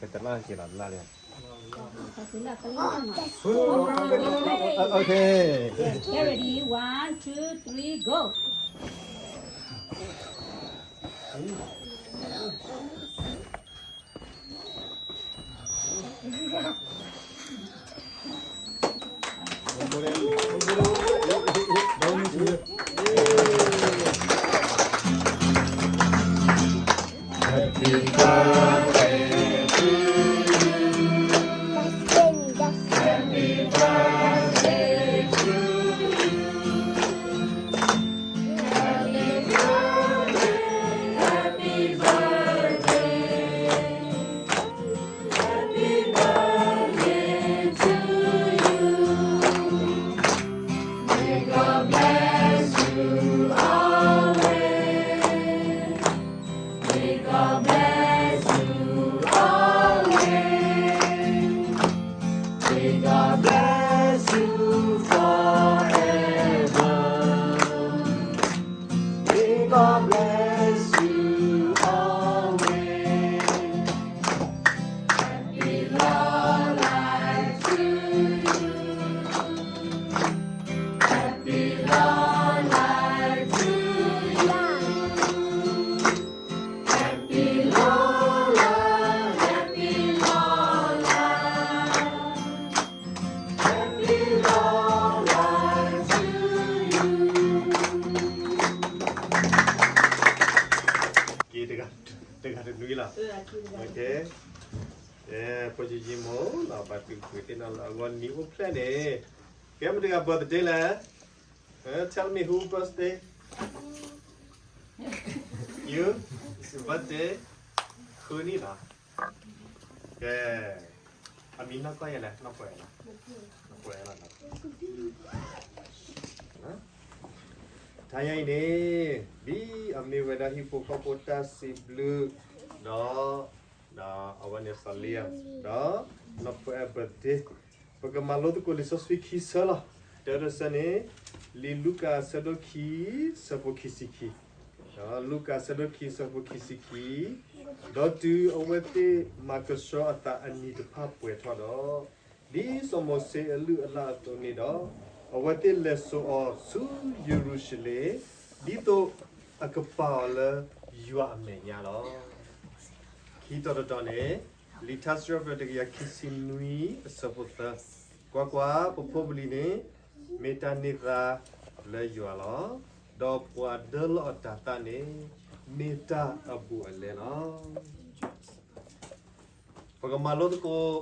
ကတလၢ်က့ၤလီၤ တလၢ်လံ. Okay. Get ready. One, two, three, go. Okay, တဂၤတနွံလီၤ. ကဲ, ဖိယံယံမိၢ်လီၤ ဘၣ်တုၤကွံာ်သ့ၣ်နီၣ်လၢအဂီၢ်နံၤအိၣ်ဖျဲၣ်န့ၣ်, ကဲ မတၤတဂၤ birthday လဲၣ်. Tell me who birthday. You? Birthday ဃုနံၣ်လီၤ. ကဲ, အမံၤနီၢ်ကီၢ်ယဲလဲၣ်, နီၢ်ပှဲၤလီၤ, နီၢ်ပှဲၤလီၤ. တဟါညါအံၤန့ၣ် ဒ်အမ့ၢ်ဝဲဒၣ်ဟံၣ်ဖိဃီဖိတၢ်စံးဘျုး, ဒီး ဒီးအဝဲန့ၣ်စီၤလံ, ဒီးနီၢ်ပှဲၤ birthday, ပကမၤလိသကိးလံာ်စီဆှံခံဆၢလီၤ. တၢတဆၢန့ၣ် လံာ်လူၤကၣ်အဆၢဒိၣ်ခံ ဆၢဖိခံဆံခံ, ဒီးလူၤကၣ်အဆၢဒိၣ်ခံ ဆၢဖိခံဆံခံ, ဒီးတုၤအဝဲသ့ၣ်မၤကဆှီအသးအနံၤတဖၣ်ပှဲၤထီၣ်ဒီး, ဒ်စီၤမိၤၡ့အလုၢ်အလၢ်အသိးန့ၣ်ဒီး, အဝဲသ့ၣ်လဲၤစိာ်အီၤဆူယရူၤၡလ့ၣ်, ဒ်သိးအကပာ်အီၤလၢယွၤအမဲာ်ညါလီၤ. ခံတီၤတတီၤန့ၣ်, လံာ်ထါစံးထီၣ်ပတြၢၤ တကယၤခံဆံနွံ အဆၢဖိသၢ, ကွၢ်ကွၢ်, ပဖိပလံၤန့ၣ် မ့ၢ်တၢ်န့ၢ်သါလၢယွၤလီၤ. ဒီးပှၤဒၢလီၤအတၤသၣ်န့ၣ် မ့ၢ်တၢ်အဘူးအလဲလီၤ. ပကမၤလိသကိး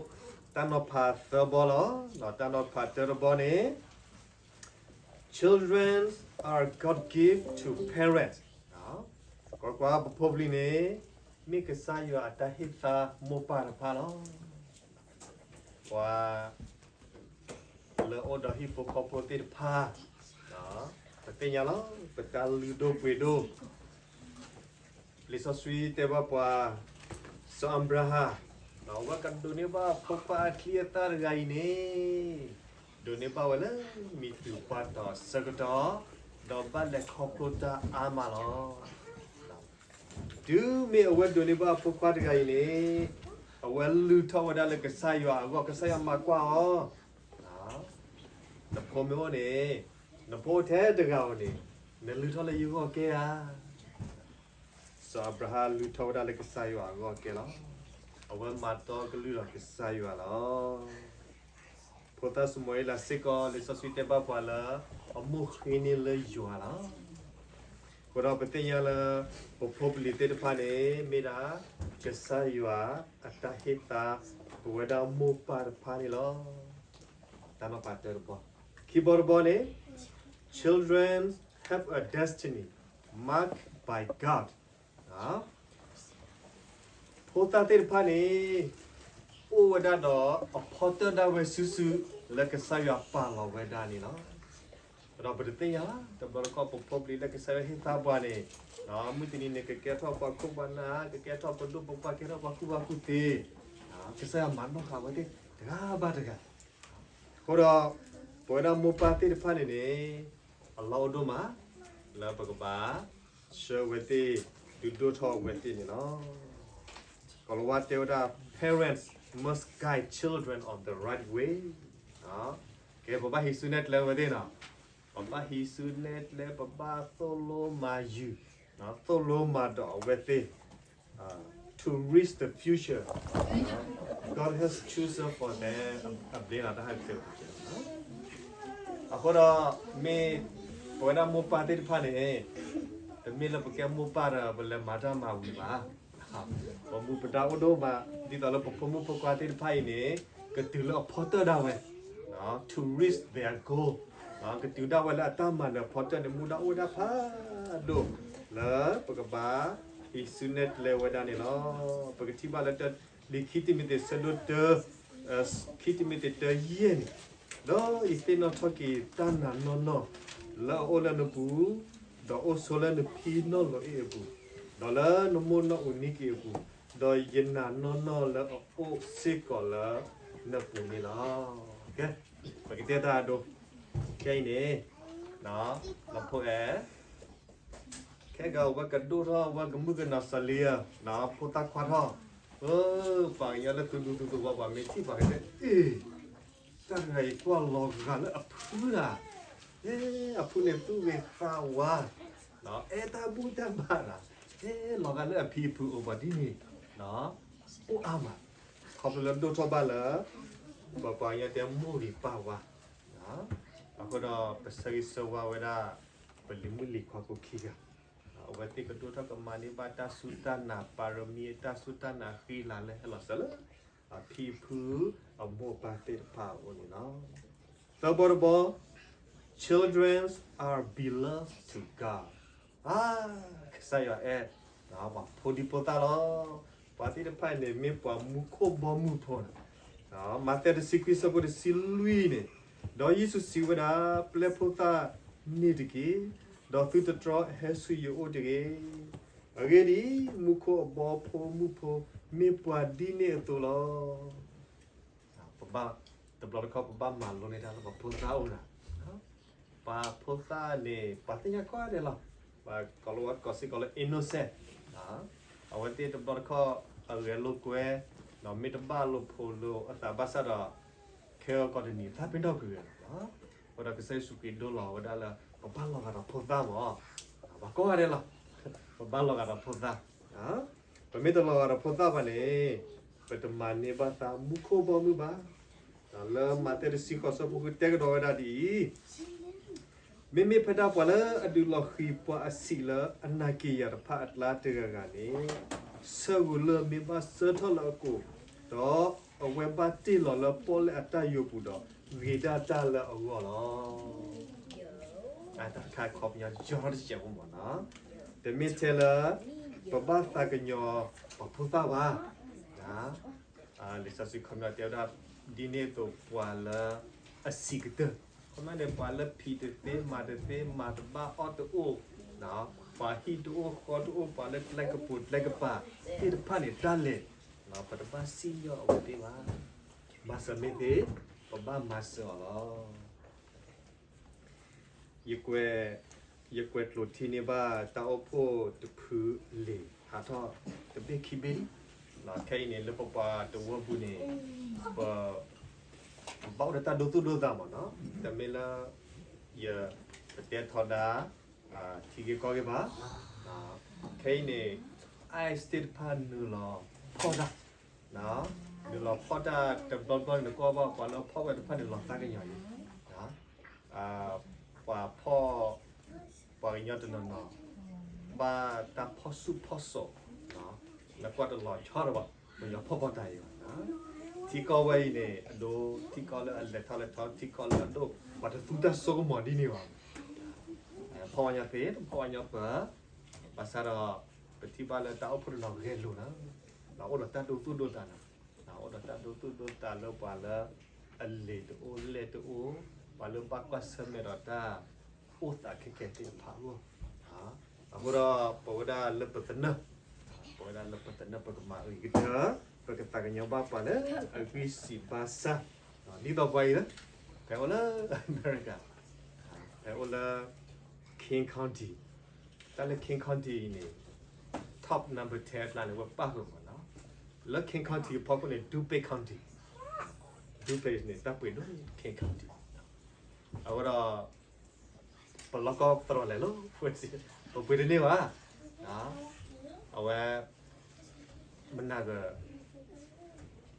တၢ်နီၤဖးသၢဘီလီၤ. တၢ်နီၤဖးတၢတဘီန့ၣ်, Children are God gift to parents. ကွၢ်ကွၢ်, ပဖိပလံၤန့ၣ် မ့ၢ်ကစၢ်ယွၤအတၢ်ဟ့ၣ်သါမိၢ်ပၢ်တဖၣ်လီၤ. ပှၤလၢအအိၣ်ဒီးဟံၣ်ဖိဃီဖိသ့ၣ်တဖၣ်, ပသ့ၣ်ညါလီၤ ပတၢ်လုၢ်ဒိၣ်ပှ့ၤဒိၣ် လံာ်စီဆှံတဲဘၣ်ပှၤ, စီၤအၤဘြၤဟၣ်, အဝဲကဒိးန့ၢ်ဘၣ်ဖိခွါအချံအသၣ်တဂၤအံၤန့ၣ်, ဒိးန့ၢ်ဘၣ်ဝဲလၢမံၤတူၤပှၢ်တီၤအဆၢကတီၢ်, ဒီးဘၣ်လဲၤခီဖျိတၢ်အါမးလီၤ. တုၤမ့ၢ်အဝဲဒိးန့ၢ်ဘၣ်အဖိခွါတဂၤအံၤန့ၣ်, အဝဲလုၢ်ထီၣ်ဝဲဒၣ်လၢကစၢ်ယွၤအဂီၢ်, ကစၢ်ယွၤမၤကွၢ်အီၤ, နဖိမ့ၢ်အိၣ်န့ၣ်, နဖိထဲတဂၤဧိၤန့ၣ်, နလုၢ်ထီၣ်လၢယဂီၢ်ကဲဧါ. စီၤအၤဘြၤဟၣ်လုၢ်ထီၣ်ဝဲဒၣ်လၢကစၢ်ယွၤအဂီၢ်ကဲလီၤ. အဝဲမၤတီကလုၢ်ဒီးကစၢ်ယွၤလီၤ. ဖိသၣ်စီၤၡမူၤအ့လးစ့ၢ်ကီး လံာ်စီဆှံတဲဘၣ်ပှၤလၢ အမိၢ်ဃ့န့ၢ်လၢယွၤလီၤ. အဃိဒီးပသ့ၣ်ညါလၢ ပဖိပလံၤသ့ၣ်တဖၣ်န့ၣ် မ့ၢ်ဒၣ်ကစၢ်ယွၤအတၢ်ဟ့ၣ်သါ ပဝဲဒၣ်မိၢ်ပၢ်တဖၣ်န့ၣ်လီၤ. တၢ်နီၤဖးတၢတဘီ, ခံဘီတဘီန့ၣ်, Children have a destiny marked by God. ဖိသၣ်သ့ၣ်တဖၣ်န့ၣ် အိၣ်ဝဲဒၣ်ဒီးအဖီတၢၢ်ဒၣ်ဝဲစုာ်စုာ် လၢကစၢ်ယွၤပာ်လီၤဝဲဒၣ်န့ၣ်လီၤ. ဒီးပတသ့ၣ်ညါ တဘျီတခီၣ် ပဖိပလံၤလၢကစၢ်ယွၤဟ့ၣ်သါပှၤန့ၣ်, မုၢ်တနံၤန့ၣ် ကကဲထီၣ်ပှၤခိၣ်ပှၤနၢ်, ကကဲထီၣ်ပဒိၣ်ပပှၢ်, ကဲထီၣ်ပှၤကူၣ်ဘၣ်ကူၣ်သ့, ကစၢ်ယွၤမၤနီၣ်ဃာ်ဝဲသ့ၣ်တဂၤဘၣ်တဂၤ. အဃိဒီး ပဝဲဒၣ်မိၢ်ပၢ်သ့ၣ်တဖၣ်န့ၣ်န့ၣ်, အလီၢ်အိၣ်ဒိၣ်မး လၢပကဘၣ်ဆှၢဝဲသ့ၣ်, ဒုးဒိၣ်ထီၣ်ဝဲသ့ၣ်န့ၣ်လီၤ. ကိၤလၤဝါတဲဝဲဒၣ် parents must guide children on the right way. ကဲ ပဘၣ်ဟံးစုနဲၣ်ကျဲဝဲသ့ၣ်နီၤ, ပဘၣ်ဟံးစုနဲၣ်ကျဲ ပဘၣ်သိၣ်လိမၤယုၤ, သိၣ်လိမၤဒီးအဝဲသ့ၣ် to reach the future God has chosen for them. အဘျ့နၤတၢ်ဟဲက့ၤ အဃိဒီး မ့ၢ်ပဝဲဒၣ်မိၢ်ပၢ်သ့ၣ်တဖၣ်န့ၣ် တမ့ၢ်လၢပကဲမိၢ်ပၢ်ဒီး ပလဲၤမၤတၢ်မၤဝံၤဘၣ်. ပမူပဒါအိၣ်ဒိၣ်မး ဒ်သိးလၢပဖိမုၣ်ဖိခွါသ့ၣ်တဖၣ်အံၤန့ၣ် ကတုၤလၢအဖီတၢၣ်ဒၣ်ဝဲ to reach their goal, ကတုၤဒၣ်ဝဲလၢအတၢ်မၤနၢၤဖီတၢၣ်န့ၣ် မူဒါအိၣ်ဝဲဒၣ်ဖးဒိၣ် လၢပကဘၣ်ဟံးစုနဲၣ်ကျဲဝဲဒၣ်န့ၣ်လီၤ. ပကထံၣ်ဘၣ်လၢ လံာ်ခံတံၤမသ့း ဆၢဒိၣ်တၢ ခံတံၤမသ့းတၢယဲၢ်န့ၣ်, ဒီးယသ့ၣ်နီၣ်ထီၣ်က့ၤတၢ်နာ်နီၢ်နီၢ် လၢအအိၣ်လၢနပူၤ, ဒီးအိၣ်ဆိလၢနဖံနီၢ်လိၤအ့ၣ်အပူၤ, ဒီးလၢနမိၢ်နီၢ်အူနံက့ၤအပူၤ, ဒီးယနာ်နီၢ်နီၢ်လၢအအိၣ်စ့ၢ်ကီးလၢနပူၤန့ၣ်လီၤ. ကဲ ပကတဲတၢ်အဒိ ခဲအံၤန့ၣ် လီၤဖိအဲ ခဲကဝဲကဒိၣ်ထီၣ် ဝဲကမုၢ်ကနီၤစၤလံဧၢ, ဖိသၣ်ခွါထီၣ်, ပှၤကညီလၢသုဒူသုသဝီ ပှၤမ့ၢ်ထံၣ်ပှၤကတဲ အ့ၣ်, တၢ်တဂၤအံၤကွၢ်လီၤဂာ်လၢအဖုဒၣ်, အဖုန့ၣ်သူၣ်ဂ့ၤသးဝါ, အဲၣ်တၢ်ဘူၣ်တၢ်ဘါဒၣ်, အဲၣ်လီၤဂာ်လၢအဖံအဖုအိၣ်ပှၤဒ်န့ၣ်, အိၣ်အါမး, ခီဖျိလၢဒိၣ်ထီၣ်ဘၣ်လၢ ပပှၤကညီတဲမိၢ်ဂ့ၤပၢ်ဝါ အဃိဒီးပဆၢဂ့ၤဆၢဝါဝဲဒၣ် ပလံၤမုၣ်လံၤခွါဖိခံဂၤ, အဝဲသ့ၣ်ကဒိၣ်ထီၣ်ကမၤန့ၢ်ဘၣ်တၢ်စူၢ်တၢ်နာ် ပါရမီ တၢ်စူၢ်တၢ်နာ်ဃံလၤလၢဟဲလီၤစၢၤလၢ အဖံအဖုအမိၢ်အပၢ်သ့ၣ်တဖၣ်အအိၣ်န့ၣ်လီၤ. သၢဘီတဘီ children are beloved to God. ကစၢ်ယွၤအဲၣ်ပှၤဖိဒံဖိသၣ်လီၤ. ပှၤသ့ၣ်တဖၣ်အံၤန့ၣ် မ့ၢ်ပှၤမူခိၣ်ဘီမုၢ်ဖိလီၤ. မးသဲတဆံခွံဆၢဖိတဆံလွံၢ်န့ၣ်, ဒီးယ့ၣ်ၡူးစံးဝဲဒၣ်, ပျဲဖိသၣ်န့ၣ်တက့ၢ်, ဒီးသုတတြီဟဲဆူယအိၣ်တဂ့ၤ. အဂ့ၢ်ဒ်အံၤ, မူခိၣ်အဘီဖိမုၢ်ဖိ မ့ၢ်ပှၤဒ်န့ၣ်အသိးလီၤ. ပဘၣ်, တဘျီတခီၣ် ပဘၣ်မၤလိန့ၢ်တၢ်လၢပှၤဖိသၣ်အိၣ်နၤ, ပှၤဖိသၣ်န့ၣ် ပှၤသ့ၣ်ညါကိးဂၤဒဲးလီၤ. ပှၤကိၤလၤဝါကိးစ့ၢ်ကီးလၢ innocent, အဝဲသ့ၣ်တဘျီတခီၣ် အဂဲၤလိာ်ကွဲ, ဒီးမ့ၢ်တဘၣ်လိာ်ဖိးလိာ်အသးဘၣ်ဆၣ်ဒီး ခဲအံၤကီးတနံၤသးပ့ၤနီၣ်ကွံာ်ဝဲလီၤ. အဃိဒီးကစၢ်ယ့ၣ်ၡူးခရံာ်ဒိလီၤဝဲဒၣ်လၢ ပဘၣ်လီၤဂာ်ဒီးဖိသၣ်မး, ပှၤကိးဂၤဒဲးလီၤ, ပဘၣ်လီၤဂာ်ဒီးဖိသၣ်. ပမ့ၢ်တလီၤဂာ်ဒီးဖိသၣ်ဘၣ်န့ၣ် ပတမၤန့ၢ်ဘၣ်သးမူခိၣ်ဘီမုၢ်ဘၣ်. လၢမးသဲတဆံဃိးဆၢဖိဃုတဲကဒီးဝဲဒၣ်ဒ်အံၤ, မ့မ့ၢ်ဖဲဒၣ်ပှၤလၢအဒုးလီၤဃံၤပှၤအဆံးလၢအနာ်က့ၤယၤတဖၣ်အကျါတဂၤဂၤန့ၣ်, ဆၢဂူာ်လၢမ့ၢ်ဘၣ်စၢထီၣ်လၢအကိာ်, ဒီးအဝဲဘၣ်တ့ၢ်လီၤလၢပီၣ်လဲၣ်အတၢ်ယိာ်ပူၤဒီး ဂ့ၤဒၣ်တၢ်လၢအဂီၢ်လီၤ. တၢ်တခါခီပညီကၠီတစဲးဖိမးနီၤ, တမ့ၢ်ထဲလၢ ပဘၣ်သးကညီၤပှၤဖိသၣ်ဘၣ်. လံာ်စီဆှံခီပညီတဲဝဲဒၣ် ဒ်န့ၣ်အသိး ပှၤလၢအဆံးကတၢၢ်, ခီပညီန့ၣ် ပှၤလၢဖံးတသ့ မၤတသ့ မၤတဘၣ်အီၣ်တအိၣ်, ပှၤဟံၣ်တအိၣ်ဃီတအိၣ် ပှၤလၢကျဲကပူၤကျဲကပၤသ့ၣ်တဖၣ်န့ၣ် တၢ်လဲၤ, ပတဘၣ်စံၣ်ညီၣ်အဝဲသ့ၣ်ဘၣ်. မၤစၢၤမ့ၢ်သ့ ပဘၣ်မၤစၢၤအီၤလီၤ. ယကွဲး, ယကွဲးကျိးထံန့ၢ်ဘၣ်တၢ်အိၣ်ဖှိၣ်တဖုလံာ်ဟးထီၣ်တဘ့ၣ်ခံဘ့ၣ်လံ. ခဲအံၤန့ၣ် လၢပပှၤတဝၢပူၤန့ၣ် ပ, ပဘၣ်အိၣ်ဒီးတၢ်ဒိသူၣ်ဒိသးမးနီၤ, တမ့ၢ်လၢ ယ, ပတဲထီဒါ ထံဂ့ၢ်ကီၢ်ဂ့ၢ်ဘၣ်. ခဲအံၤန့ၣ် ICE သ့ၣ်တဖၣ်နုာ်လီၤဖီၣ်တၢ်, နုာ်လီၤဖီၣ်တၢ်တဘျီဘျီန့ၣ် နကွၢ်ဘၣ်ပှၤလၢဖီၣ်ဝဲတဖၣ်န့ၣ် လီၤသးကညီၤလံ. ပှၤဖီၣ်, ပှၤကညီတနီၤနီၤ ဘၣ်တၢ်ဖီၣ်ဆူၣ်ဖီၣ်စိး, နကွၢ်တလီၤဆီတဘၣ် ပယီၤဖီၣ်ဖီၣ်တၢ်အံၤဘၣ်. ထံကီၢ်ဝဲအံၤန့ၣ် အဒိ ထံကီၢ်လၢအလဲၤထီၣ်လဲၤထီ ထံကီၢ်လၢအဒိၣ် ပှၤတသူတၢ်စိကမီၤဒ်န့ၣ်ဘၣ်. ဖီၣ်ဝဲညါသ့ တဖီၣ်ဝဲညါပှၤ, ဘၣ်ဆၣ်ဒီး ပထံၣ်ဘၣ်လၢတၢ်အိၣ်ဖှိၣ်တနီၤဂဲၤလိာ်နၤ, အိၣ်ဒီးတၢ်ဒိသူၣ်ဒိသးနၤ, အိၣ်ဒီးတၢ်ဒိသူၣ်ဒိသးလၢပှၤလၢအလံာ်တအိၣ်လဲၢ်တအိၣ်, ပှၤလၢဘၣ်ကွၢ်ဆၢၣ်မဲာ်ဒီးတၢ်အိၣ်သးခဲကဲသ့ၣ်တဖၣ်အဂီၢ်. အဃိဒီး ပဝဲဒၣ်လၢပသနၢၣ်, ပဝဲဒၣ်လၢပသနၢၣ် ပကမၤအဂ့ၤကတၢၢ်, ပကသးကညီၤဘၣ်ပှၤလၢအဂံၢ်စံးဘါစၢ်, ဒ်သိးပှၤအံၤလၢ ဖဲအိၣ်လၢအမဲရကၤ, ဖဲအိၣ်လၢ King County, တၢ်လၢ King County အံၤန့ၣ် top number ten အကျါန့ၣ် ဝဲပၣ်ဃုာ်မးနီၤ. လၢ Kane County အဖီခိၣ်န့ၣ် Dupay County, Dupay န့ၣ် တၢ်ပှ့ၤဒိၣ် Kane County, အဃိဒီး ပလီၢ်ကီၢ်သရိာ်လဲၤလီၤ, ပပှ့ၤတန့ၢ်ဘၣ်, အဝဲ မနၤ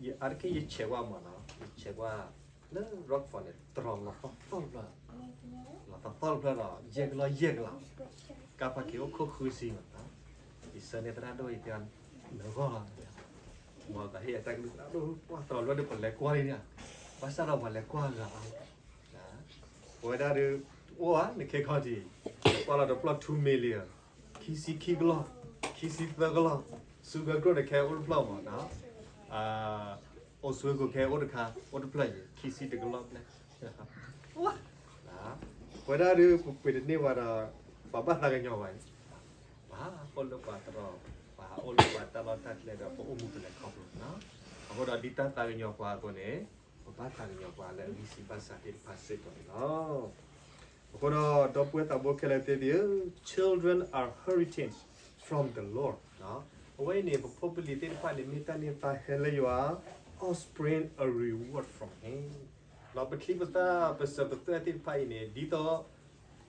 က အါတက့ၢ်ယဆဲးကွၢ်မးနီၤ, ယဆဲးကွၢ် လၢ Rockford န့ၣ် သရိာ်လီၤသီၣ်သီၣ်တဖျၢၣ်, လီၤသီၣ်သီၣ်တဖျၢၣ်ဒီး ယဲၢ်ကလီၢ်ယဲၢ်ကလီၢ်, ကါဖးက့ၤအိၣ်ခိၣ်ဃုဆံမး, ယဆၢန့ၢ်သရၣ်ဒိၣ်အံၤတဲ နဂီၢ်လီၤ, မ်သးဟ့ၣ်အတၢ်ကလုၢ်သရၣ်ဒိၣ် ပှၤသရိာ်လွဲၢ်ဒီးပလဲၤကွၢ်လံန့ၣ်, ဘၣ်ဆၣ်ဒီးပှၤလဲၤကွၢ်ဂၤအါ ပဝဲဒၣ်ဒီး အိၣ်ဧါ န Kane County, ကွၢ်လီၤတပျီၢ် two million, ခံဆံခံကလီၢ်, ခံဆံသၢကလီၢ်, စူဂၢၢ်ကျိၣ်န့ၣ် ခဲအိၣ်တဖျၢၣ်မးနီၤ, အိၣ်စူဂၢၢ်ကျိၣ်ခဲအိၣ်တခါ, အိၣ်တဖျၢၣ်အံၤ ခံဆံတကလီၢ်ဖျၢၣ်, ပဝဲဒၣ်ဒီး ပပှ့ၤတန့ၢ်ဝဲဒီး ပှၤဘၣ်သးကညီၤဝဲ, ပဟးအိၣ်လၢပှၤသရိာ်, ပဟးအိၣ်လၢပှၤတၢ်လီၢ်တၢ်ကျဲဒီး ပအိၣ်မူပလဲၤခီဖျိ, အဃိဒီးဒ်တၢ်သးကညီၤပှၤအသိးန့ၣ်, ပဘၣ်သးကညီၤပှၤလၢအဂံၢ်စၢ်ဘါစၢ်သ့ၣ်တဖၣ်စ့ၢ်ကီးန့ၣ်လီၤ. အဃိဒီး ဒီပုၢ်ဝဲၢ်သးဘိခဲလၢာ်သ့ၣ်ဧၢ, children are heritage from the Lord. အဝဲအံၤန့ၣ် ပဖိပလံၤသ့ၣ်တဖၣ်န့ၣ် မ့ၢ်တၢ်န့ၢ်သါဟဲလၢယွၤ, offspring a reward from him. ဒီးပချံပသၣ်ပစၢၤပသွဲၣ်သ့ၣ်တဖၣ်အံၤန့ၣ် ဒ်သိး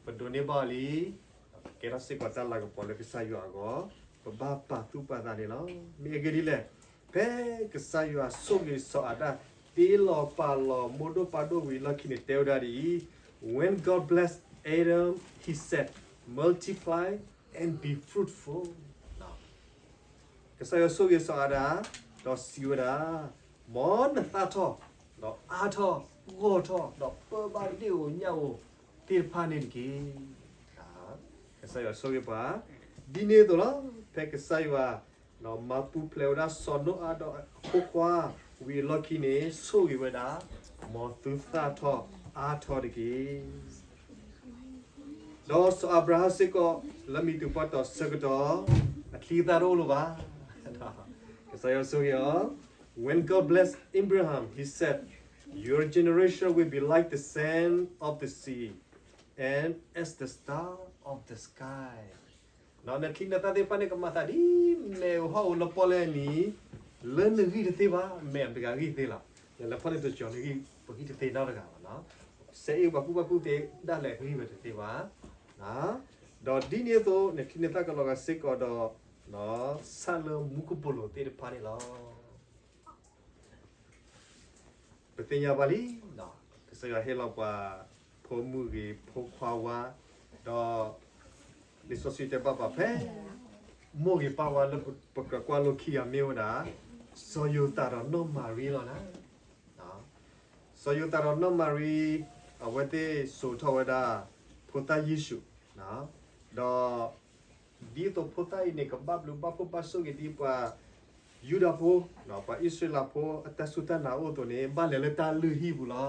ပဒိးန့ၢ်ဘၣ်လံ, ကဲထီၣ်စ့ၢ်ကီးတၢ်လၤကပီၤလၢကစၢ်ယွၤအဂီၢ်, ပဘၣ်ပာ်သူၣ်ပာ်သးန့ၣ်လီၤ. မ့ၢ်အဂ့ၢ်ဒ်လဲၣ်, ဖဲကစၢ်ယွၤဆိၣ်ဂ့ၤစီၤအၤဒၣ် တ့လီၤပာ်လီၤမိၢ်ဒိၣ်ပၢ်ဒိၣ်ဝံၤအလီၢ်ခံန့ၣ် တဲဝဲဒၣ်ဒ်အံၤ, When God blessed Adam, he said, multiply and be fruitful. ကစၢ်ယွၤဆိၣ်ဂ့ၤစီၤအၤဒၣ်, ဒီးစံးဝဲဒၣ်, မ်နသၣ်ထီၣ်, ဒီးအါထီၣ်ဂီၢ်ထီၣ်, ဒီးပၢဘၣ်ဒ့ၣ်ဧိၤညၣ်ဧိၤသ့ၣ်တဖၣ်န့ၣ်တက့ၢ်. ကစၢ်ယွၤဆိၣ်ဂ့ၤပှၤ, ဒ်န့ၣ်အသိးလီၤ, ဖဲကစၢ်ယွၤ မၤပူၤဖျဲးဝဲဒၣ်စီၤနိအၤဒီးအဖိခွါဝံၤအလီၢ်ခံန့ၣ် ဆိၣ်ဂ့ၤဝဲဒၣ်, မ်သုသၣ်ထီၣ်အါထီၣ်တက့ၢ်. ဒီးစီၤအၤဘြၤဟၣ်စ့ၢ်ကီး လၢမံၤတူၢ်ပှၢ်တီၤဆၢကတီၢ် အချံအသၣ်တအိၣ်လၢၤဘၣ်. ကစၢ်ယွၤဆိၣ်ဂ့ၤအီၤ, When God blessed Abraham, he said, your generation will be like the sand of the sea and as the star of the sky. နချံနသၣ်သ့ၣ်တဖၣ်န့ၣ် ကမၤသးဒ်မဲာ်ဧိၤဟီၣ်ဧိၤလၢပီၣ်လဲၣ်နံၤ, လၢနဂံၢ်တသ့ဘၣ်, မဲာ်အတဂၤဂံၢ်သ့လီၤ. လဲၤဖီၣ်န့ၢ်တကီၤနဂံၢ် ပဂံၢ်တသ့နီတဂၤဘၣ်နီၤ. စဲအ့ၣ်ပှၤကူၣ်ဘၣ်ကူၣ်သ့ဒၣ်လဲာ်ဂံၢ်ဝဲတသ့ဘၣ်. ဒီးဒ်န့ၣ်အသိး နချံနသၣ်ကလီၤဂာ်စ့ၢ်ကီးဒီး ဆၣ်လၢမူကပိာ်လိၤသ့ၣ်တဖၣ်န့ၣ်လီၤ. ပသ့ၣ်ညါဘၣ်လံ, ကစၢ်ယွၤဟ့ၣ်လီၤပှၤ ဖိမုၣ်ဂ့ၤ ဖိခွါဝါ, ဒီး လံာ်စီဆှံတဲဘၣ်ပှၤဖဲ မိၢ်ဂ့ၤပၢ်ဝါလၢပကြၢးကွၢ်လိခံဂၤမ့ၢ်ဝဲဒၣ် စီၤယိၤသးဒီးနီၢ်မၤရံလီၤနၤ. စီၤယိၤသးဒီးနီၢ်မၤရံ အဝဲသ့ၣ်စိာ်ထီၣ်ဝဲဒၣ် ဖိသၣ်ယ့ၣ်ၡူး, ဒီး ဒ်သိးဖိသၣ်အံၤန့ၣ် ကဘၣ်ဘျုးဘၣ်ဖှိၣ်ဘၣ်ဆိၣ်ဂ့ၤဒ်ပှၤယူဒၤဖိ, ပှၤအံၣ်စရ့လးဖိအတၢ်စူၢ်တၢ်နာ်အိၣ်အသိးန့ၣ် ဘၣ်လဲၤလၢတၢ်လုၢ်ဟံၣ်ပူၤလီ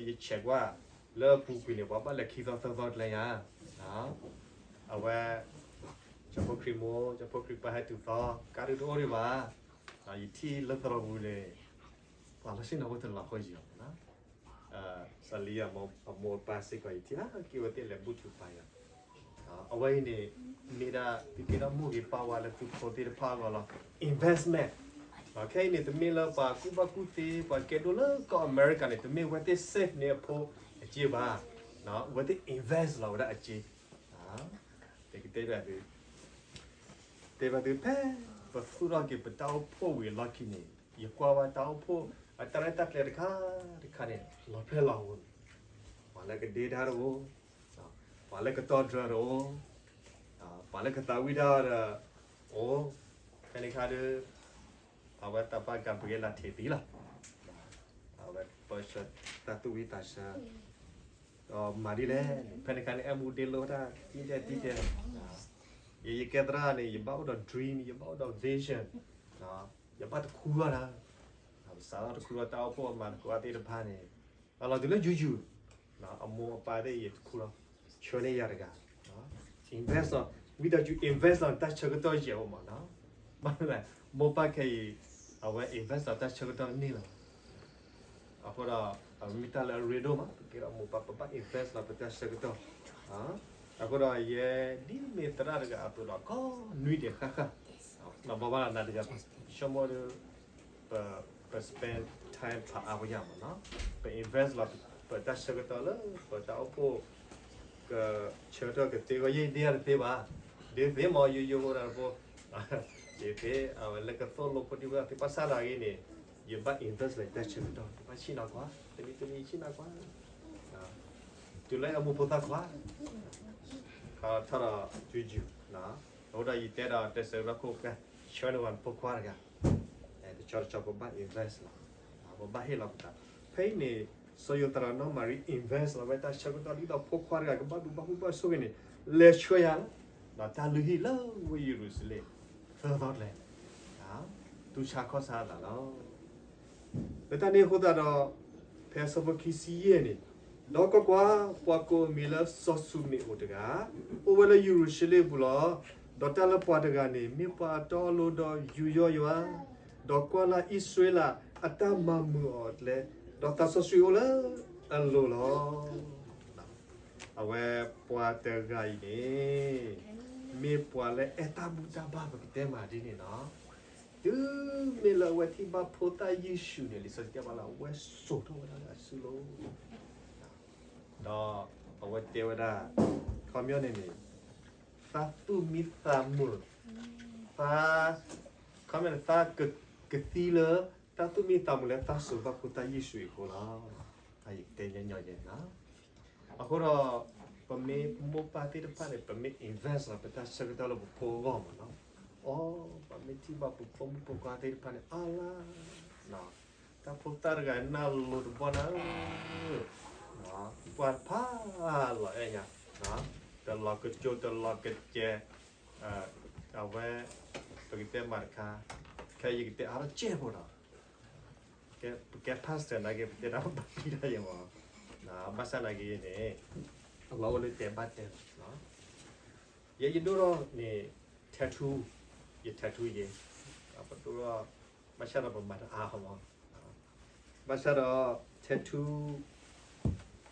ၤ. ယဆဲးကွၢ်လၢအပူၤကွံာ်န့ၣ် ပှၤဘၣ်လဲၤခံသီသၢသီကျဲယါ, အဝဲ ကၠီဖိခရံာ်မိၢ် ကၠီဖိခရံာ်ပၢ်ဟဲတုၤသီ ကါဒုးတအိၣ်ဒံးဘၣ်, ယထံၣ်လၢသရိာ်ပူၤန့ၣ် ပှၤလီၤဆ့ၣ်နီၤဖိတလီၤဃီယံၤအီၤ စီၤလံယၤအမိၢ်အပၢ်စ့ၢ်ကီး ယထံၣ်ဧါ က့ၤဝဲသ့ၣ်လဲၤဘူၣ်ထူပာ်ယၤ, အဝဲအံၤန့ၣ် မ့ၢ်ဒၣ်သုကဲထီၣ်မိၢ်ဂ့ၤပၢ်ဝါလၢသုဖိသ့ၣ်တဖၣ်အဂီၢ်လီၤ. Investment, ခဲအံၤန့ၣ် တမ့ၢ်လၢပှၤကူၣ်ဘၣ်ကူၣ်သ့ ပှၤကဲဒိၣ်လၢကီၢ်အမဲရကၤန့ၣ် တမ့ၢ်ဝဲသ့ၣ် save န့ၢ်အဖိအစ့ဘၣ်, ဝဲသ့ၣ် invest လီၤဝဲဒၣ်အစ့, တဲကတဲဒၣ်သု တဲဘၣ်သုဖဲ ပသူၣ်ထီၣ်က့ၤပတၢ်အိၣ်ဖှိၣ်ဝံၤအလီၢ်ခံန့ၣ် ယကွၢ်ဝဲတၢ်အိၣ်ဖှိၣ်အတၢ်ရဲၣ်တၢ်ကျဲၤတခါတခါန့ၣ် လီၤဖျဲၣ်လီၤဟိန့ၣ်, ပှၤလၢကဒ့တၢ်တအိၣ်, ပှၤလၢကတီၢ်တြၢၤတအိၣ်, ပှၤလၢကသးဝံၣ်တၢ်ဒီးအိၣ်, ဖဲန့ၣ်အခါဒီး အဝဲတၢ်ပၢ်ကၤဘြံၤလးထံးသံလီၤ. အဝဲပၢဆှၢတၢ်သူၣ်ဝံၣ်သးဆှၢ ဒီးမၤဒ်လဲၣ်န့ၣ် ဖဲန့ၣ်အခါန့ၣ် အဲၣ်မူဒ့လိတၢ်တံၢ်တဲာ်တံၢ်တဲာ်, ယဲယကဲသရၣ်န့ၣ် ယဘၣ်အိၣ်ဒီး dream, ယဘၣ်အိၣ်ဒီး vision, ယဘၣ်တခူထီၣ်တၢ်, ပစးထီၣ်တခူထီၣ်တၢ်အိၣ်ဖှိၣ်အမၤသကိးသ့ၣ်တဖၣ်န့ၣ်, အလီၤတုၤလၢယူၤယူၤ, အမိၢ်အပၢ်သ့ၣ်ယတခူထီၣ်, ဆှၢန့ၢ်ယၤတဂၤ invest လီၤ, ဝံသးစူၤ invest လီၤ တၢ်ဆၢကတီၢ်ယဲၢ်အိၣ်မးနီၤ, ဘၣ်မနုၤလဲၣ်, မိၢ်ပၢ်ခဲအံၤ အဝဲ invest လီၤတၢ်ဆၢကတီၢ်တန့ၢ်လီၤ. အဃိဒီး အမ့ၢ်တၢ်လၢအရ့ဒိၣ်မး ပကဲဒီးမိၢ်ပၢ် ပဘၣ် invest လီၤပတၢ်ဆၢကတီၢ်, အဃိဒီးယဲဒ်မ့ၢ်သရၣ်တဂၤအသိးဒီး ကိးနွံဒဲးဃၣ်ဃၣ် ဘၣ်ဘၣ်နတယၤ ဆိကမိၣ်ဒီး ပ ပ spend time ဖးအါဝဲယၤမးနီၤ, ပ invest လီၤ ပတၢ်ဆၢကတီၢ်လၢ ပတၢ်အိၣ်ဖှိၣ် ကဆၢထၢၣ်ကသ့အဂီၢ် ယဲဒ်အတသ့ဘၣ်, ဒ်သ့မး ယိယိဖိတၢ်တဖိ ဒ်သ့ အဝဲလၢကသိၣ်လိဖိဒံဖိသၣ်သ့ဘၣ်ဆၣ်သနာ်က့န့ၣ် ယဘၣ် invest လၢယတၢ်ဆၢကတီၢ် ယဘၣ်ဆ့ၣ်နီၤကွၢ် တနံၤတနံၤဆ့ၣ်နီၤကွၢ် တုၤလၢအမိၢ်ဖိသၣ်ခွါ ထီၣ်ဒီး ယူယူ အဃိဒီးယတဲဒီးတစဲးဒီးခိၣ်ကဲ ဆၢန့ၢ်ဝဲဖိခွါတဂၤ တဆီတဆီပဘၣ် invest လီၤ, ပဘၣ်ဟ့ၣ်လီၤပသး, ဖဲအံၤန့ၣ် စီၤယိၤသးဒီးနီၢ်မၤရံ invest လီၤဝဲတၢ်ဆၢကတီၢ် ဒ်သိးဖိခွါတဂၤကဘၣ်ဒိးဘၣ်မုၢ်ဘၣ်ဆိၣ်ဂ့ၤန့ၣ် လဲၤဆှၢယၤလီၤ, ဒီးတၢ်လုၢ်ဟံၣ်လၢဝ့ၢ်ယရူၤၡလ့ၣ် သၢသီကျဲ တူၢ်ဆါခီၣ်ဆါအသးလီၤ. လၢတၢ်န့ၣ်အဃိသတးဒီး ဖဲအဆၢဖိခံဆံယဲၢ်န့ၣ်, ဒီးကွၢ်ကွၢ်, ပှၤကိးအမံၤလၢစီၤၡူမ့းအိၣ်တဂၤ, အိၣ်ဝဲလၢယရူၤၡလ့ၣ်အပူၤလီၤ. ဒီးတၢ်လၢပှၤတဂၤန့ၣ် မ့ၢ်ပှၤတီအလိၤဒီးယူးယီၣ်ယွၤ, ဒီးကွၢ်လၢ်အံၣ်စရ့လးအတၢ်မၤမုာ်အီၤကျဲ, ဒီးသးစီဆှံအိၣ်လၢအလိၤလီၤ. အဝဲပှၤတဂၤအံၤန့ၣ် မ့ၢ်ပှၤလၢအဲၣ်တၢ်ဘူၣ်တၢ်ဘါ ပကတဲမးဒ်န့ၣ်လီၤ. တုၤမ့ၢ်လၢအဝဲထံၣ်ဘၣ်ဖိသၣ်ယ့ၣ်ၡူးန့ၣ် လံာ်စီဆှံတဲဘၣ်လၢအဝဲစိာ်ထီၣ်ဝဲဒၣ်လၢအစုလိၤ, ဒီးအဝဲတဲဝဲဒၣ် ခီပညီန့ၣ်န့ၣ် သးသူၣ်မံသးမုာ်, သး ခီပညီန့ၣ် သးကသံလၢ တၢ်သူၣ်မံသးမုာ်လၢသးစိာ်ဘၣ်ဖိသၣ်ယ့ၣ်ၡူးအံၤအဃိလီၤ. ယကတဲညီညီယဲန့ၣ်လီၤ. အဃိဒီး ပမ့ၢ်မိၢ်ပၢ်သ့ၣ်တဖၣ်န့ၣ် ပမ့ၢ် invest လီၤ ပတၢ်ဆၢကတီၢ်လၢပဖိအဂီၢ်မးနီၤ, အိ ပမ့ၢ်ထံၣ်ဘၣ်ပဖိမုၣ်ဖိခွါသ့ၣ်တဖၣ်န့ၣ် အါလၢ တၢ်ဖိသၣ်တဂၤနၢ်လိၤတဘီနၤဧၢ, ပှၤတဖၣ်လီၤအဲၣ်ညါ, တလီၤကကၠိတလီၤကစဲး, အဝဲ ပကတဲမၤတခါ, ခဲအံၤယကတဲအါထီၣ်ကဲဖိဒီး ပကဲ pastor နာ်က့ ပတဲတၢ်ဘၣ်ဒံးတၢ်ယဲမး, ဘၣ်ဆၣ်နာ်က့န့ၣ် အလီၢ်အိၣ်လၢတဲဘၣ်တဲလီၤ, ယဲယဒိၣ်ထီၣ်န့ၣ် tattoo, ယ tattoo ယဲ, ပဒိၣ်ထီၣ် ဘၣ်ဆၣ်ဒီးပမၤတအါမး, ဘၣ်ဆၣ်ဒီး tattoo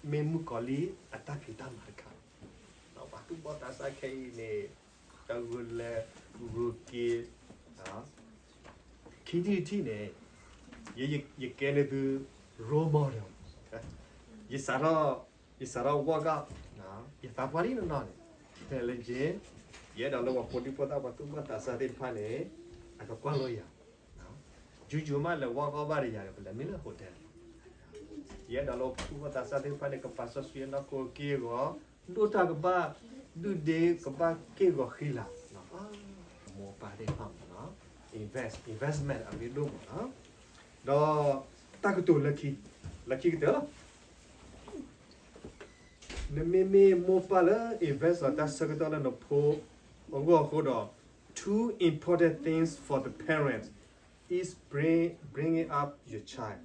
မ့ၢ်မုၣ်ကီၤလံၢ်အတၢ်ဖံးတၢ်မၤတခါ, ပှၤသူၣ်ဘီၣ်သးစၢ်ခဲအံၤန့ၣ် တၢ်ဂုာ်လဲၤဂုာ်က့ၤ ခံထံၣ်တထံၣ်န့ၣ် ယ ယကဲန့ၢ်သု role model, ယစးထီၣ် ယစးထီၣ် work out ယသးပှၢ်လံနီၢ်နီၢ်န့ၣ်, တဲလၢယဲ, ယအဲၣ်ဒိးလၢပှၤဖိဒံဖိသၣ်ပှၤသူၣ်ဘီၣ်သးစၢ်သ့ၣ်တဖၣ်န့ၣ် အကကွၢ်လိယၤ, ယူယူမးလဲၤ work out ဘၣ်ဒီးယၤဒီး ပလဲၤမံလၢ hotel, ယအဲၣ်ဒိးလၢပှၤသူၣ်ဘီၣ်သးစၢ်သ့ၣ်တဖၣ်န့ၣ် ကပာ်စီဆှံအနီၢ်ခိက့ၢ်ဂီၤ, ဒိၣ်တၢ်ကဘၣ်ဒုၣ်ဒ့ ကဘၣ်က့ၢ်ဂီၤဃံလၤ, မိၢ်ပၢ်သ့ၣ်တဖၣ်မးနီၤ, invest, investment အရ့ဒိၣ်မးနီၤ, ဒီးတၢ်ကတိၤလၢခံ, လၢခံကတၢၢ်လီၤ. နမ့မ့ၢ်မိၢ်ပၢ်လၢ invest လီၤတၢ်ဆၢကတီၢ်လၢနဖိအဂီၢ်အဃိဒီး, two important things for the parents is bring, bringing up your child.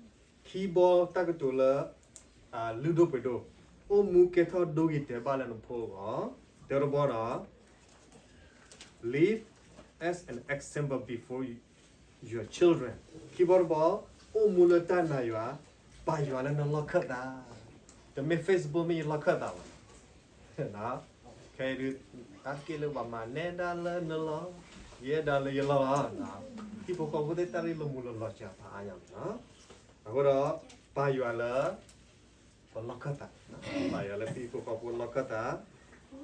ခံဘီတၢ်ကတိၤလၢ လုၢ်ဒိၣ်ပှ့ၤဒိၣ်, အိၣ်မူကဲထီၣ်ဒိဂ့ၤတဲာ်ဘၣ်လၢနဖိအဂီၢ်, တၢတဘီဒီး live as an example before your children. ခံဘီတဘီ, အိၣ်မူလၢတၢ်နာ်ယွၤ, ပာ်ယွၤလၢနလီၢ်ခၢၣ်သး, တမ့ၢ် Facebook မ့ၢ်ယလီၢ်ခၢၣ်သးဘၣ်, ခဲအံၤဒုး တၢ်က့ၢ်လၢပှၤမၤနဲဒၣ်လၢနလီၢ်, ယဲဒၣ်လၢယလီၢ်လီၤ, ဟံၣ်ဖိဃီဖိသ့ၣ်တၢ်ရ့လိာ်မုာ်လိာ်လီၤစှၤဖးအါညါလီၤ, အဃိဒီး ပာ်ယွၤလၢ ပလီၢ်ခၢၣ်သး, ပာ်ယွၤလၢပဟံၣ်ဖိဃီဖိလီၢ်ခၢၣ်သး,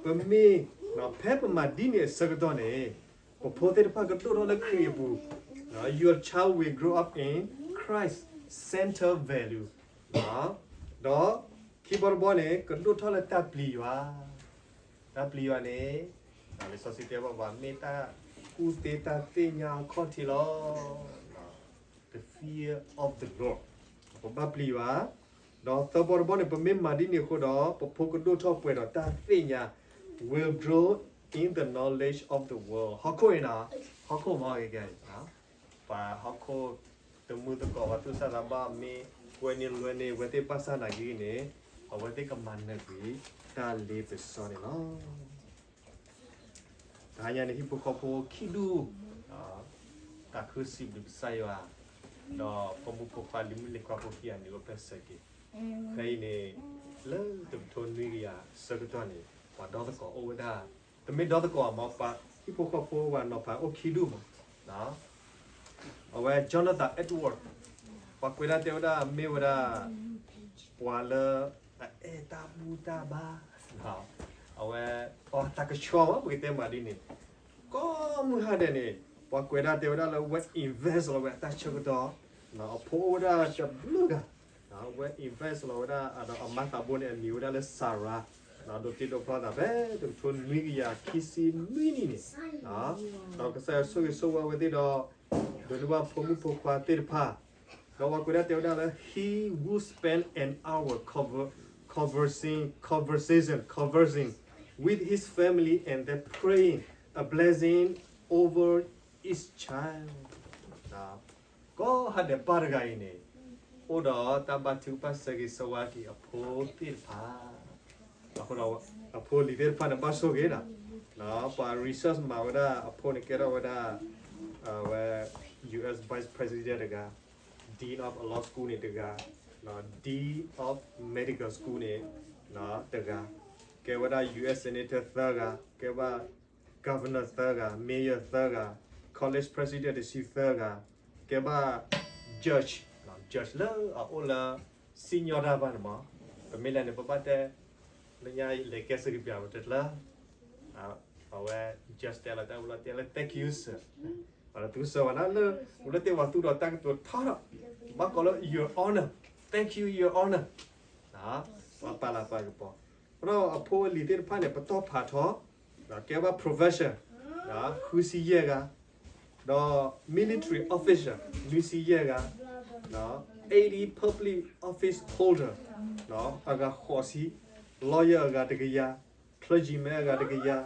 ပမ့ၢ် ဖဲပမၤဒ်န့ၣ်အဆၢကတီၢ်န့ၣ် ပဖိသ့ၣ်တဖၣ်ကဒိၣ်ထီၣ်လၢခရံာ်အပူၤ, your child will grow up in Christ-centered value, ဒီးခံဘီတဘီန့ၣ် ကဒိၣ်ထီၣ်လၢတၢ်ပျံၤယွၤ, တၢ်ပျံၤယွၤန့ၣ် လံာ်စီဆှံတဲဘၣ်ပှၤ မ့ၢ်တၢ်ကူၣ်သ့တၢ်သ့ၣ်ညါအခီၣ်ထံးလီၤ. The fear of the Lord. ပဘၣ်ပျံၤယွၤ, ဒီးသၢဘီတဘီန့ၣ် ပမ့ၢ်မၤဒ်န့ၣ်အဃိဒီး ပဖိကဒိၣ်ထီၣ်ပှဲၤဒီးတၢ်သ့ၣ်ညါ, will grow in the knowledge of the world. ဟီၣ်ခိၣ်အံၤနီၤ, ဟီၣ်ခိၣ်မ့ၢ်ဂ့ၤဂ့ၤ, ပှၤဟီၣ်ခိၣ်တမုာ်သကိး ပှၤသူၣ်စၢ်သးဘီၣ်မ့ၢ်ကွဲန့ၢ်လွဲန့ၢ် အဝဲသ့ၣ်ဘၣ်ဆၣ်နာ်က့န့ၣ် အဝဲသ့ၣ်ကမၤနၢၤကွံာ် တၢ်လ့ပစီန့ၣ်လီၤ. တဟါညါန့ၣ် ဟံၣ်ဖိဃီဖိခံဒူၣ်, သးခုစံးဘျုးကစၢ်ယွၤ, ဒီးပိာ်မုၣ်ပိာ်ခွါလံၤမုၣ်လံၤခွါဖိခံဂၤန့ၣ် အိၣ်ဖျဲၣ်ဆၢက့ၤ, ဖဲအံၤန့ၣ် လၢတကထိနွံကယၤအဆၢကတီၢ်န့ၣ် ပှၤဒီသကိးအိၣ်ဝဲဒၣ်, တမ့ၢ်ဒီသကိးအမ့ၢ်ပှၤဟံၣ်ဖိဃီဖိပှၤနီၤဖးအိၣ်ခံဒူၣ်မး, အဝဲ Jonathan Edward ပှၤကွဲးဒၣ်တဲဝဲဒၣ်မ့ၢ်ဝဲဒၣ် ပှၤလၢအအဲၣ်တၢ်ဘူၣ်တၢ်ဘါ အဝဲ အတၢ်ကဆှီဝဲ ပကတဲမးဒ်န့ၣ် ကိးမုၢ်ဟါဒဲးန့ၣ် ပှၤကွဲးဒၣ်တဲဝဲဒၣ်လၢဝဲ invest လီၤဝဲအတၢ်ဆၢကတီၢ် အဖိအိၣ်ဝဲဒၣ်တဘျုးဂၤ ဝဲ invest လီၤဝဲဒၣ်ဒီးအမါသးဘိန့ၣ် အမံၤဝဲဒၣ်လၢ Sarah ဒိးတ့ဒိးဖျီသးဖဲတကထိနွံကယၤခံဆံနွံနံၣ်န့ၣ် ဒီးကစၢ်ယွၤဆိၣ်ဂ့ၤဆိၣ်ဝါဝဲသ့ၣ်ဒီး ဒိးန့ၢ်ဘၣ်ဖိမုၣ်ဖိခွါသ့ၣ်တဖၣ် ဒီးပှၤကွဲးဒၣ်တဲဝဲဒၣ်လၢ he would spend an hour conver- conversing conversation conversing with his family and then praying a blessing over each child ကိးဟါဒဲးပၢ်တဂၤအံၤန့ၣ် အိၣ်ဒီးတၢ်ဘၣ်ထုကဖၣ်ဆၢဂ့ၤဆၢဝါက့ၤအဖိသ့ၣ်တဖၣ် အဃိဒီးအဖိအလံၤသ့ၣ်တဖၣ်န့ၣ် ဘၣ်ဆိၣ်ဂ့ၤဒီး ပှၤ research မၤဝဲဒၣ်အဖိန့ၣ် ကဲထီၣ်ဝဲဒၣ် အဝဲ US Vice President တဂၤ Dean of a Law School န့ၣ်တဂၤ Dean of Medical School န့ၣ်တဂၤ ကဲဝဲဒၣ် US Senator သၢဂၤ ကဲဘၣ် Governor သၢဂၤ Mayor သၢဂၤ College President တဆံသၢဂၤ ကဲဘၣ် Judge Judge လၢအအိၣ်လၢ စံၣ်ညီၣ်တၢ်ဘၣ်န့ၣ်မး ပမ့ၢ်လဲၤန့ၣ် ပဘၣ်တဲ လၢညါလဲၤကဲစ့ၢ်ကီးပျးပတကျၢ အဝဲ Judge တဲလီၤတၢ်အိၣ်လီၤတဲလၢ thank you sir ပှၤလၢသူစၢၤဝဲဒၣ်လၢ အိၣ်လၢတ့ၢ်ဝဲသူဒီးတၢ်ကတိၤထီထီၣ် ဘၣ်ကိးလၢ your honor thank you your honor ပှၤပာ်လၤပာ်ကပီၤ ဒီးအဖိအလံၤသ့ၣ်တဖၣ်န့ၣ် ပတီၢ်ဖးထီ ကဲဘၣ် professor ဃုဆံယဲၢ်ဂၤ ဒီး military officer နွံဆံယဲၢ်ဂၤ eighty public office holder အဂၤဃိးဆံ lawyer အဂၤတကယၤ clergyman အဂၤတကယၤ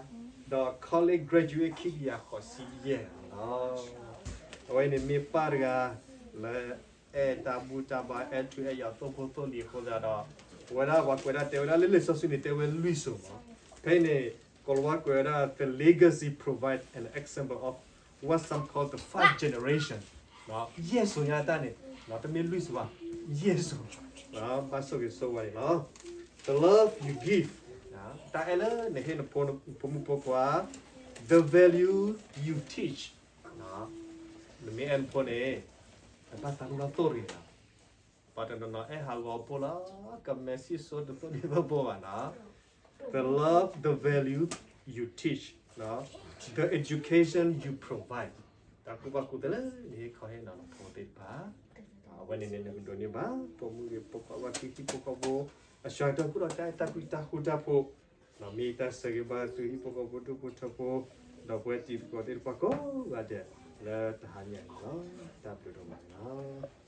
ဒီး college graduate ခံကယၤဃိးဆံယဲၢ်ဂၤန့ၣ်လီၤ. အဝဲန့ၣ်မ့ၢ်ပၢ်တဂၤလၢ အဲၣ်တၢ်ဘူၣ်တၢ်ဘါ အဲၣ်ထူအဲၣ်ယွၤ သိၣ်ဖိသိၣ်လံၤအဃိသတးဒီး ပဝဲဒၣ်ပှၤကွဲးဒၣ်တဲဝဲဒၣ်လၢလံာ်စီဆှံန့ၣ် တဲဝဲလွံၢ်စိၤမး ဖဲအံၤန့ၣ် ကိၤလၤဝါကွဲးဝဲဒၣ် the legacy provide an example of what some call the five generation ယဲၢ်စိၤညါတၢ်န့ၣ် တမ့ၢ်လွံၢ်စိၤဘၣ် ယဲၢ်စိၤ ဘၣ်ဆိၣ်ဂ့ၤဆိၣ်ဝါန့ၣ်လီၤ. The love you give တၢ်အဲၣ်လၢနဟ့ၣ်နဖိမုၣ်ဖိခွါ the value you teach နမ့ၢ်အဲၣ်နဖိန့ၣ် နဘၣ်သးမုၢ်လၢ်သိၣ်တဂ့ၤလီၤ. ပှၤတနီၤနီၤအဲၣ်ဟးဂီၤဖိလီၤ ကမဲာ်ဆံၣ်စိတသိၣ်ဒ်သိးဖိဘၣ်နီၤ the love the value you teach the education you provide တၢ်ကူၣ်ဘၣ်ကူၣ်သ့လၢနဟ့ၣ်ခီဟ့ၣ်နီၤနဖိသ့ၣ်တဖၣ် အဝဲန့ၣ်န့ၣ် နကဒိးန့ၢ်ဘၣ် ပိာ်မုၣ်ဂ့ၤပိာ်ခွါဘၣ် သုဟံၣ်ဖိဃီဖိ အစှၤကတၢၢ်ဃုာ်ဒီးတၢ်အဲၣ်တၢ်ကွံတၢ်ဃူတၢ်ဖိး မ့ၢ်တၢ်ဆၢဂ့ၤဘၣ်သုဟံၣ်ဖိဃီဖိဒူၣ်ဖိထၢဖိ ဒီးပဝဲတံၤသကိးသ့ၣ်တဖၣ်ကိးဂၤဒဲး လၢတဟါညါန့ၣ်လီၤ. တၢ်ဘျုးဒိၣ်မးန့ၣ်လီၤ.